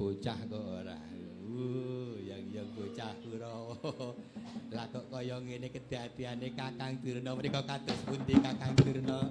Bocah kok ora. Yang bocah Kurawa. Lah kok kaya ngene kedadiane Kakang Durna menika kados pundi Kakang Durna?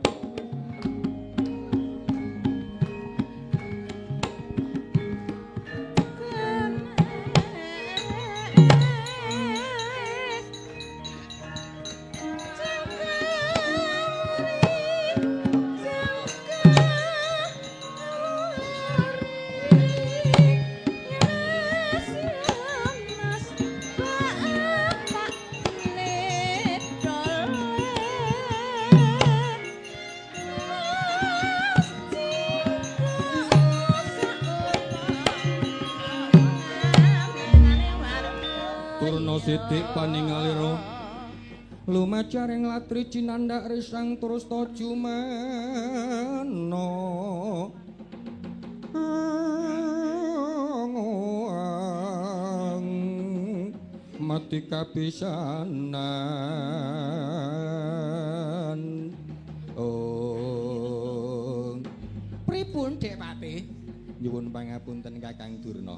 Sidik paningalira lumajaring latri cinandak risang terus ta jumena mati kapisanan. Oh, pripun Dik Pati? Nyuwun pangapunten Kakang Durna.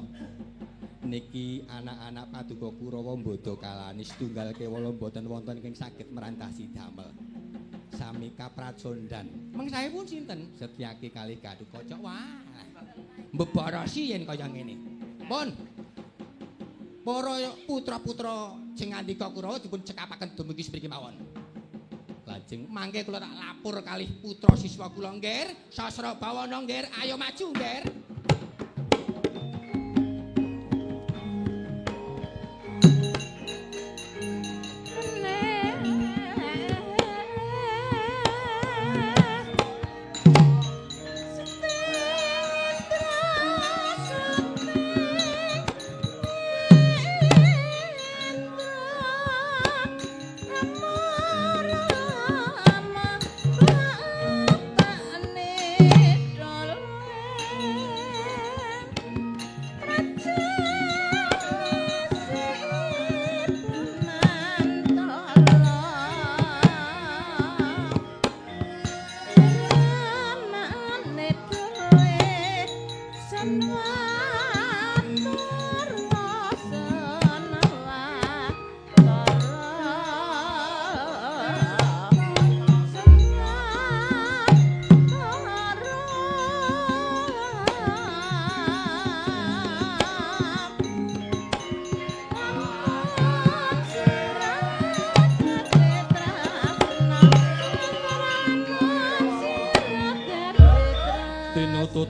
Niki anak-anak paduka Kurawa mbodho kalani setunggal kewala mboten wonten ingkang saged merantasi damel. Sami kaprajondan. Mengsahipun sinten? Setyaki kalih Gatotkaca. Wah. Mbeborosi yen kaya ngene. Pun. Para putra-putra sing ngandika Kurawa dipun cekapaken dumugi mriki mawon. Lajeng mangke kula tak lapor kalih putra siswa kula nggih, Sasrabawana nggih, ayo maju nggih.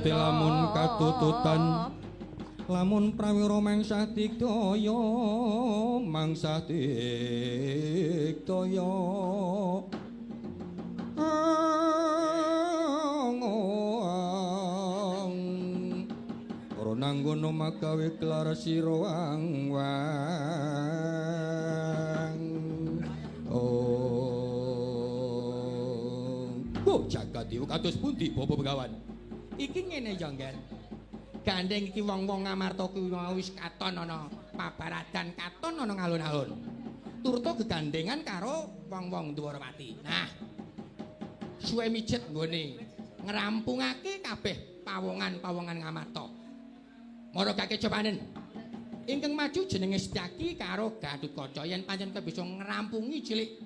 Lamun katututan lamun prawira mangsah digdaya mangsah digdaya ora nanggono magawe kelar sira wang wang. Oh, jagat dewa kados pundi Bapak Begawan? Iki ngene ya, Ngger. Gandeng iki wong-wong Ngamarta kuwi wis katon ana pabaradan, katon ana alun-alun. Turta gegandengan karo wong-wong Dwarawati. Nah, suwe mijet nggone ngrampungake kabeh pawongan-pawongan Ngamarta. Maragake cobanen. Ingkang maju jenenge Setyaki karo Gatotkaca. Yen pancen kowe bisa ngrampungi cilik,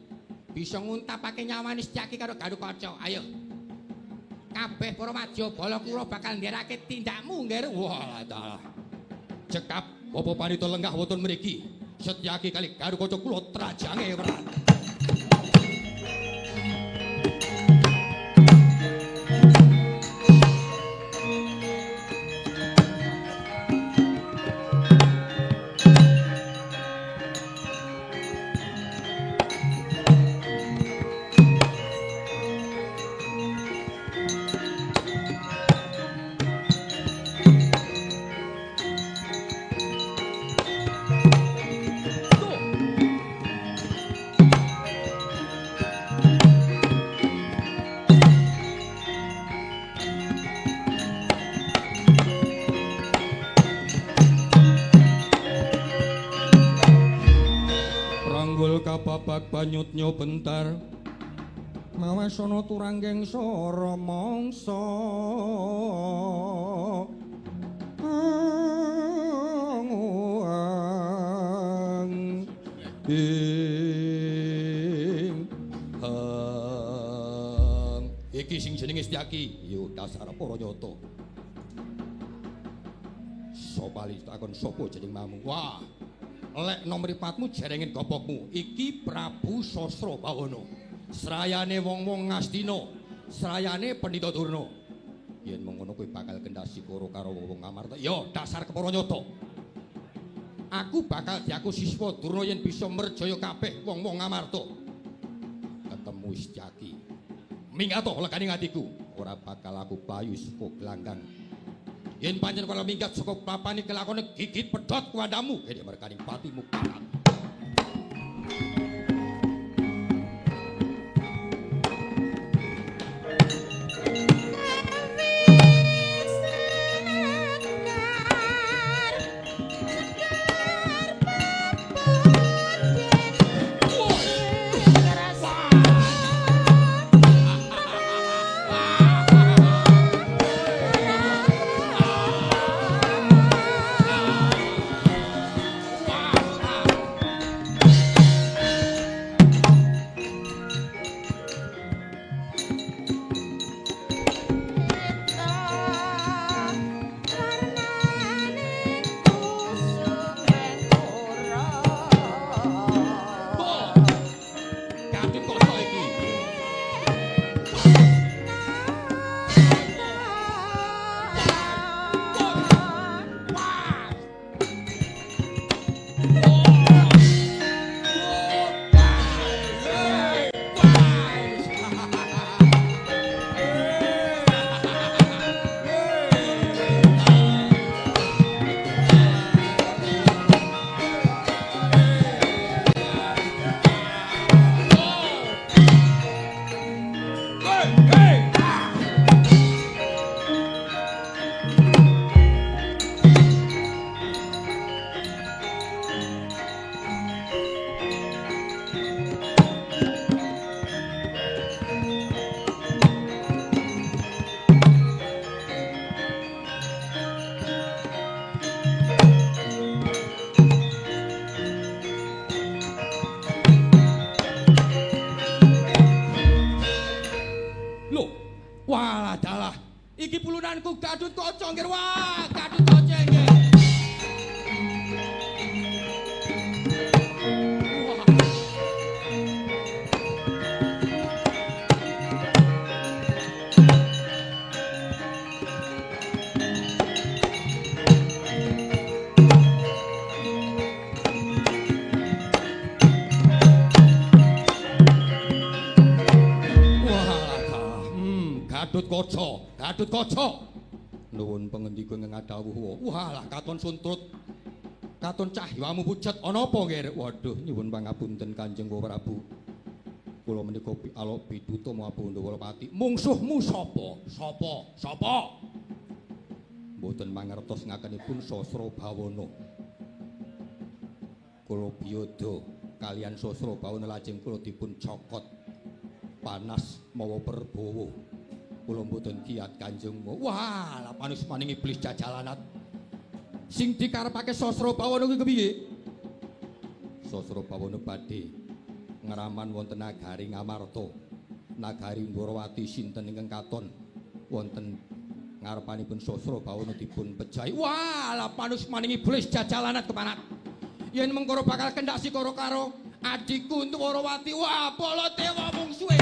bisa nguntapake nyawane Setyaki karo Gatotkaca. Ayo. Kabeh para madya bala kura bakal nderake tindakmu, Ngger. Wah, dalah. Cekap Bapak Panita lenggah wonten mriki. Setyaki kali Gatotkaca kula trajange wrat. Kapapak banyutnya bentar mawasana turanggeng sara mangsa. Ing heng iki sing jenenge Setyaki yo dasar para nyata. Sopali takon sapa jeneng mamu? Wah, lek no mripatmu jerengin gopokmu. Iki Prabu Sasrabawana. Srayane wong-wong Ngastina, srayane Pandhita Durna. Yen mengono kowe bakal kendhasi karo karo wong Ngamarta. Ya dasar kepara nyata. Aku bakal diaku siswa Durna yen bisa merjaya kabeh wong-wong Ngamarta. Ketemu Setyaki. Minggato legane atiku, ora bakal aku payu saka glanggang. Yen pancen kala minggat saka papane kelakone gigit pedhot kuwandamu, kene merkaning patimu karat. Iki pulunanku Gadut Kaca nggih. Wah, Gadut Kaca nggih. Gadut Kaca, Gadut Kaca. Nuwun pangendika ingkang ngadhawuh. Wah, lah katon suntrut. Katon cahyamu pucet ana apa nggih? Waduh, nyuwun pangapunten Kanjeng Prabu. Kula menika alok piduta maha Pandhawalapati. Mungsuhmu sapa? Sapa? Sapa? Mboten mangertos ngakenipun Sasrabawana. Kula biyada kaliyan Sasrabawana lajeng kula dipun cokot panas mawa perbawa. Kula mboten kiat Kanjeng. Wah, lah panusmaning iblis jajalanat. Sing dikarepake Sasrabawana kuwi kepiye? Sasrabawana badhe ngraman wonten nagari Ngamarta. Nagari Ndwarawati sinten ingkang katon wonten ngarepanipun Sasrabawana dipun pejahi. Wah, lah panusmaning iblis jajalanat kepanat. Yen mengkoro bakal kendhak sikara karo adhiku Ndwarawati. Wah, Baladewa mungsuhe.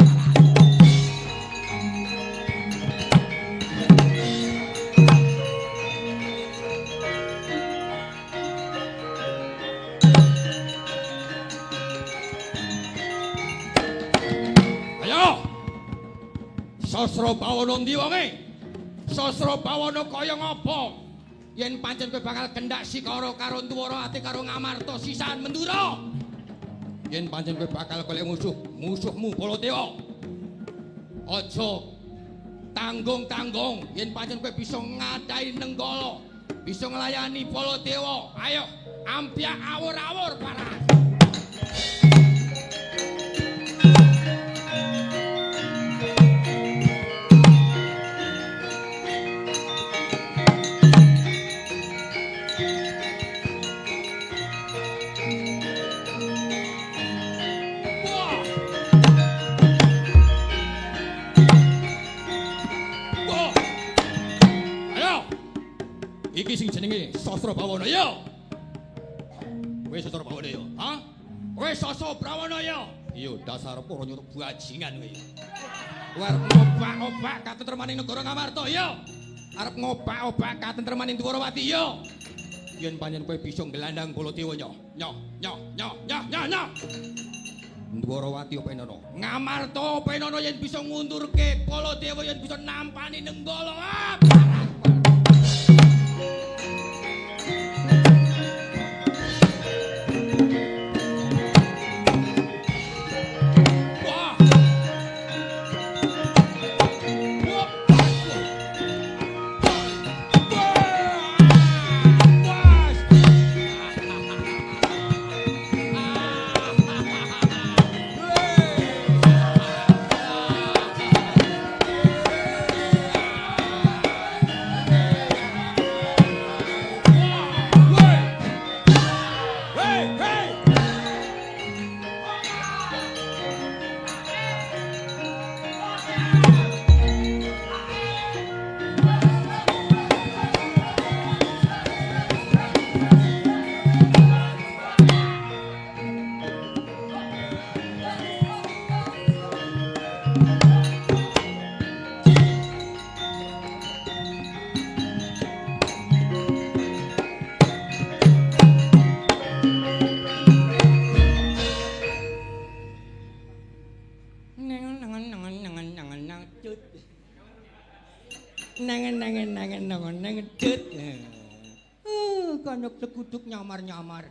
Sasrabawana ndi wonge? Sasrabawana kaya ngapa? Yen pancen kowe bakal kendhak sikara karo Ndwarawati karo Ngamarta sisan Mendura. Yen pancen kowe bakal golek musuh, musuhmu Baladewa. Aja tanggung-tanggung yen pancen kowe bisa ngadhahi Nenggala, bisa nglayani Baladewa. Ayo, ampyak awur-awur parah. Iki sing jenenge Sastra Bawana ya. Kowe Sastra Bawana ya? Ha? Kowe Sastra Bawana ya? Iya, dasar para nyuruh bajingan kowe. Kowe arep ngobak-obak katentremaning negara Ngamarta ya. Arep ngobak-obak katentremaning Dwarawati ya. Yen pancen kowe bisa nggelandang Baladewa nyoh. Nyoh, nyoh, nyoh, nyoh, nyoh, nyoh. Dwarawati openana. Ngamarta openana yen bisa ngundurke Baladewa yen bisa nampani Nenggala. Ah! Wah. Wah. Wah. Nengen nengen nengen nengen nengen cut. Kono tekuduk nyamar-nyamar.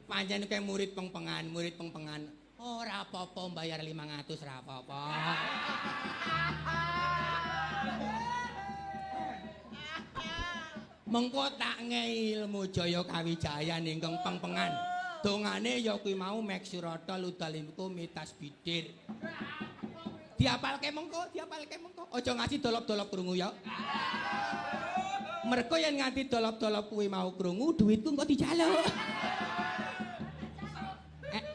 Pancen kayak murid pengpengan, murid pengpengan. Ora apa-apa bayar 500 ora apa-apa. Mengko tak ngei ilmu Jaya Kawijayan ingkang pengpengan. Dongane ya kuwi mau mek surata ludalimku mitas bidir. Diapalke mengko, diapalke mengko. Aja ngaji dolop-dolop krungu ya. Mergo yen nganti dolop-dolop kuwi mau krungu, duitku engko dijaluk.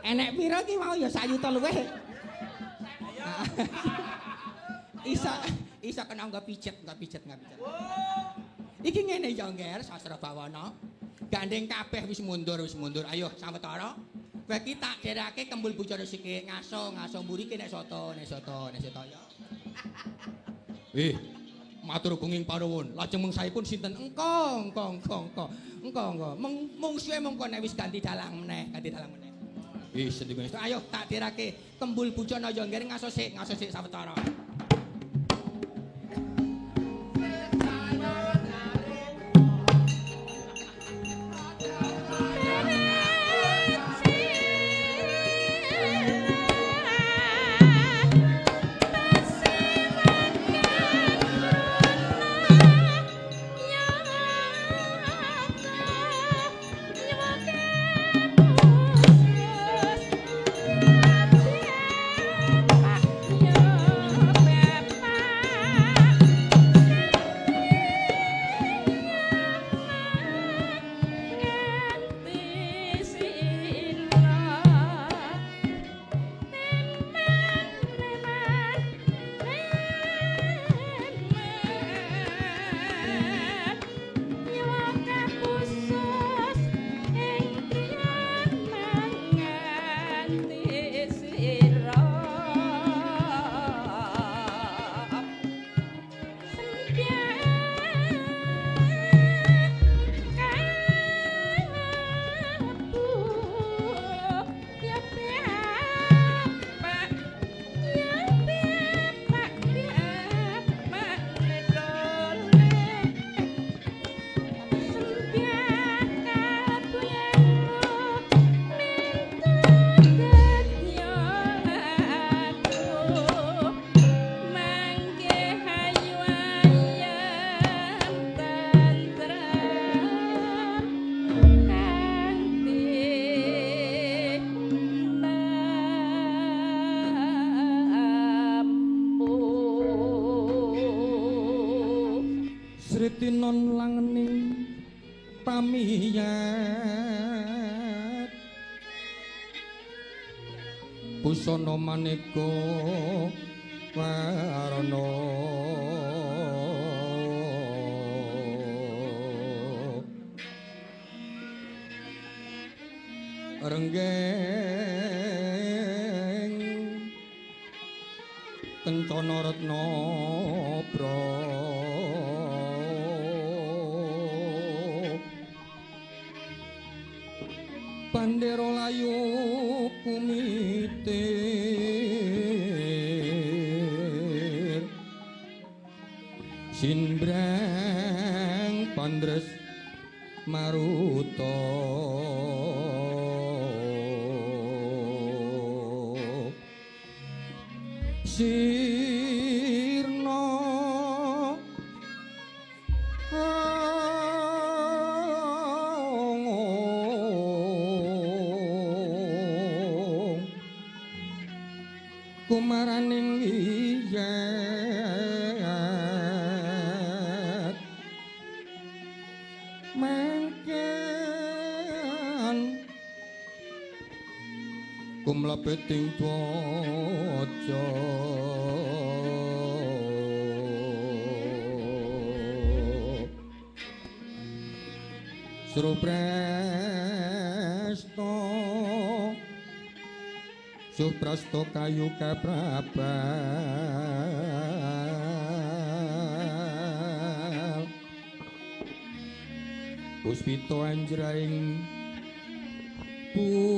Enek pira ki mau ya sak yuta luwih. Isa isa kena nggo pijet, nggo pijet, nggo pijet. Iki ngene ya, Ngger, Sastra Bawana. Gandeng kabeh wis mundur, wis mundur. Ayo sawetara. Kowe iki tak derake kembul bujana sikik, ngaso, ngaso mburi ki nek soto, nek soto, nek soto ya. Matur gunging panuwun. Lajeng mungsahipun sinten? Engko, engko, engko, engko. Engko, engko. Mungsuhe mengko nek wis ganti dalang meneh, ganti dalang meneh. Sendika. Ayo tak derake kembul bujana ya, Ngger, ngaso sik sawetara. Sritinon langening pamiyat busana maneka warna. Renggeng kencana retna bra bandera layu kumitir sinbreng pandres maruta sirna kumaraning wiyat mangken kumlebeting dwaja Srupresta Suprasta kayu kaprabal Puspita anjraing bumi.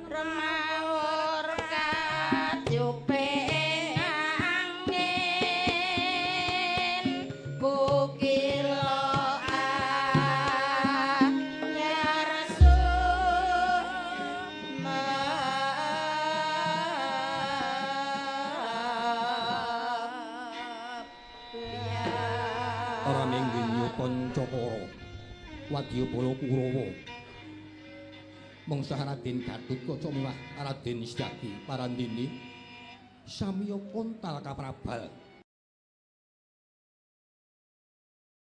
Remawur kajupe angin bukila anyar Ora mingginya Pancakara Wadyabala Kurawa mangsa Raden Gatotkaca miwah Raden Setyaki Parandene samiya kontal kaprabal.